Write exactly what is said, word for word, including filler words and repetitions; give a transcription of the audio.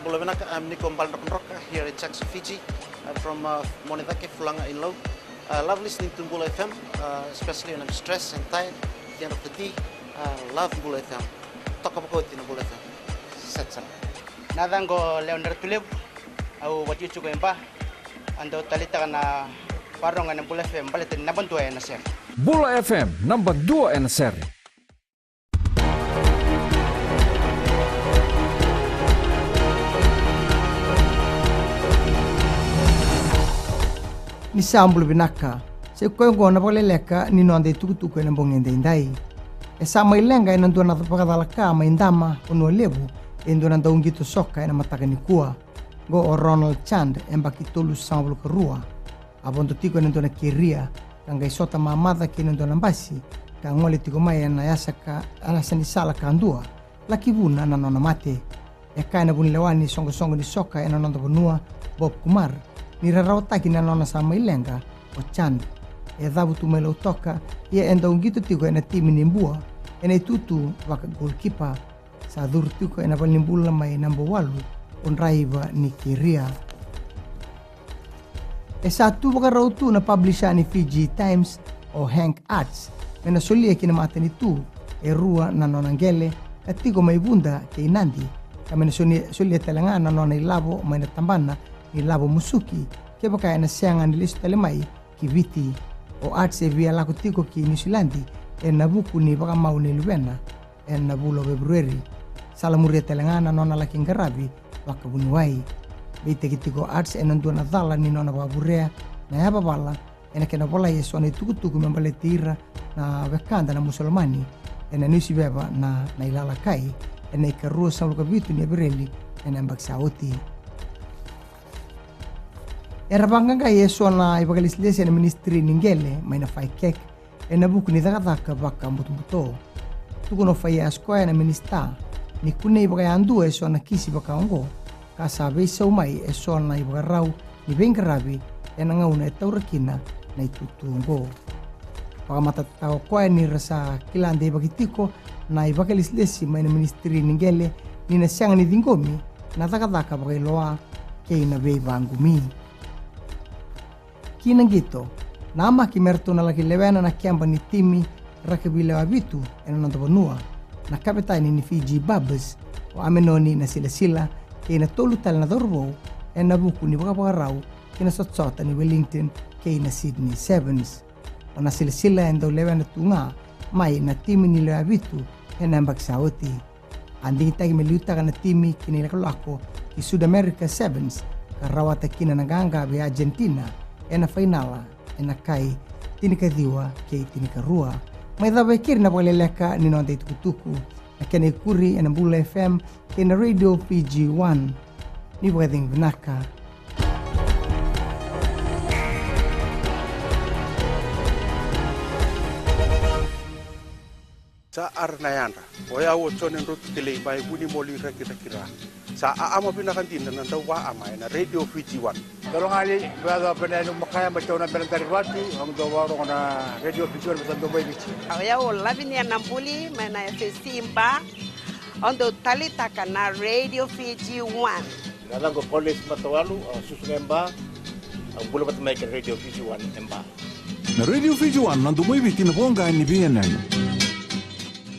Bula vinaka, I'm Niko Baledrokadroka here in Jackson, Fiji. I'm from uh, Monecake, Fulaga in Lau. I love listening to Bula F M, uh, especially when I'm stressed and tired at the end of the day. I love Bula F M. Toka vakauti na Bula F M. Set sara. Na yacaqu o Lewa Ratulevu, au vakaitikotiko e Ba. Au dau taleitaka na vakarorogo ena Bula F M baleta ni naba dua ena sere. Bula F M, naba dua ena sere. Ni sa bula vinaka. Sa i koya oqo na vakaleleka ni noda itukutuku ena bogi edaidai. E sa mai leqa ena dua na vakacalaka mai Dama, Vanua Levu, e dua na dauqito soka ena mataka nikua. Oqo o Ronald Chand, e yabaki tolusagavulu ka rua. A vodo tiko ena dua na keria ka qai sota mamaca kei na dua na basi ka gole tiko mai ena yasa ka, ena yasa ni sala kadua, laki vuna na nona mate. E kaya na vunilewa ni soqosoqo ni soka ena noda vanua, Bob Kumar, ni rarawataki na nona sa mai leqa o Chand. E cavutu mai Lautoka, ia e dauqito tiko ena timi ni Bua ena itutu vaka goalkeeper. Sa curu tiko ena valenibula mai Nabouwalu o draiva ni keria. E sa tu vakarau tu na publisher ni Fiji Times, o Hank Arts, me na solia ki na matanitu e rua na nona qele ka tiko mai Vuda kei Nadi, ka me na soni-, solia tale ga na nona ilavo mai na tabana ni lavo musuki kevaka ena sega ni lesu tale mai ki Viti. O Arts e via lako tiko ki Niusiladi ena vuku ni vakamau nei luvena ena vula o Feperueri. Sa lamuria tale ga na nona laki qaravi vakavuniwai. Beitaki tiko o Arts ena dua na cala ni nona vakavurea na yavavala ena kena volai eso na itukutuku me baleti ira na wekada na Musulomani ena niusiveva na, na Ilalakai, ena ikaruasagavulu ka vitu ni Epereli ena yabaki sa oti. Era vaqaqai eso na ivakalesilesi ena ministry ni qele mai na FICAC ena vuku ni cakacaka vakabutobuto. Tukuna o Faiyaz koya na minisita ni kunei vakayadua eso na kisi vakaoqo, ka sa veisau mai eso na ivakarau ni veiqaravi ena gauna e taura kina na itutu oqo. Vakamatatataka o koya ni ra sa kila deivaki tiko na ivakalesilesi mai na ministry ni qele ni na sega ni ciqomi na cakacaka vakailoa kei na veivaqumi. Ki na qito, namaki me ratou na laki lewena na keba ni timi rakavi lewe vitu ena noda vanua, na kavetani ni Fiji Babas, o Amenoni Nasilasila, kei na tolu tale na cauravou ena vuku ni vakavakarau ki na sotasota ni Wellington kei na Sydney Sevens. O Nasilasila e dau lewena tu ga mai na timi ni lewe vitu ena yabaki sa oti. A digitaki me liutaka na timi ki na ilakolako ki Sud America Sevens, ka rawata kina na qaqa vei Argentina ena fainala ena kai tinikaciwa kei tinikarua. Mai cava e keri na vakaleleka ni noda itukutuku, na kena ikuri ena Bula F M kei na Radio Fiji One. Ni vakacegu vinaka. Sa ara na yadra. O yau o Jone Drotu Kelei mai Vunimoli Rakiraki Ra. Sa aama vinaka dina na dau vaama ena Radio Fiji One. Dolo gali, vea dau pena enu makaya mai tauna bena dari vati, au dau varogo na Radio Fiji One, sa dau mai Viti. O yau o Lavinia Nabuli mai na F S C Ba, au dau talitaka na Radio Fiji One. Na yacaqu o Paulesi Matawalu, au susu ga e Ba, au bula vata mai kei na Radio Fiji One e Ba. Na Radio Fiji One, na domo i Viti, na voqa ni veiyanuyanu.